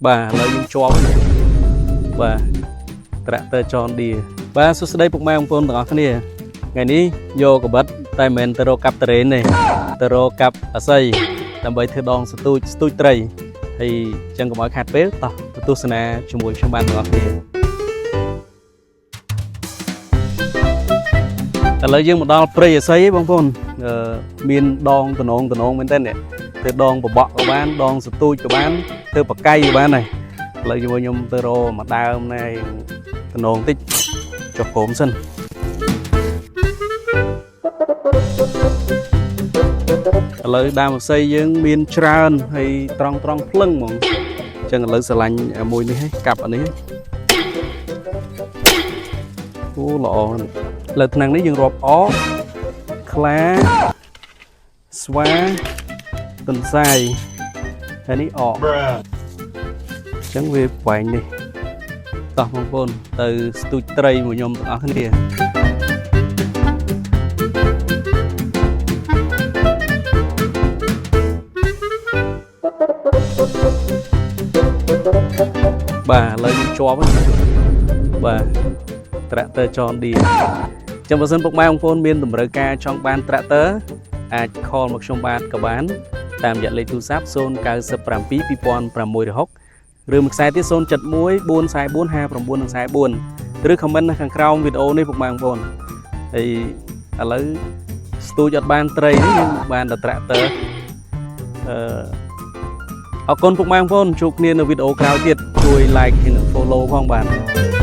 បាទឥឡូវយើងជាប់ហើយបាទត្រាក់ទ័រ John Deere បាទសួស្តីពុកម៉ែបងប្អូនទាំងអស់គ្នាថ្ងៃនេះយកកបិតតែមិនមែនទៅរកកាប់តរេនទេទៅរកកាប់អស័យដើម្បីធ្វើដងស្ទូចស្ទូចត្រីហើយអញ្ចឹងកុំឲ្យខាត់ពេលតោះទៅទស្សនាជាមួយខ្ញុំបានទាំងអស់គ្នាឥឡូវយើងមកដល់ព្រៃអស័យឯងបងប្អូនអឺមានដងតំណងតំណងមែនតើនេះធ្វើដងបបក់ក៏បានដងស្ទូចក៏បានធ្វើបកៃក៏បានដែរឥឡូវជាមួយខ្ញុំទៅរកមួយដើមណែតំណងតិចចុះក្រោមសិន ឥឡូវដើមអស័យយើងមានច្រើនហើយត្រង់ត្រង់ភ្លឹងហ្មងអញ្ចឹងឥឡូវស្រឡាញ់អាមួយនេះហើយកាប់អានេះហើយអូល្អណាស់ឥឡូវថ្នាំងនេះយើងរាប់អកខ្លាស្វាទន្សាយហើយនេះអកអញ្ចឹងវាប្រវែងនេះតោះបងប្អូនទៅស្ទូចត្រីមួយខ្ញុំទាំងអស់គ្នា បាទឥឡូវយើងជាប់ហើយបាទត្រាក់ទ័រ John Deere ចឹងបើសិនពុកម៉ែបងប្អូនមានតម្រូវការចង់បានត្រាក់ទ័រអាច call មកខ្ញុំបាទក៏បាន តាមរយៈលេខទូរស័ព្ទ097 2660ឬមួយខ្សែទៀត071 444 5944ឬ comment នៅខាងក្រោមវីដេអូនេះពុកម៉ែបងប្អូនហើយឥឡូវស្ទូចអត់បានត្រីនេះយើងបានតែត្រាក់ទ័រអឺ អរគុណពុកម៉ែបងប្អូនជួបគ្នានៅវីដេអូក្រោយទៀតជួយ like និង follow ផងបាទ។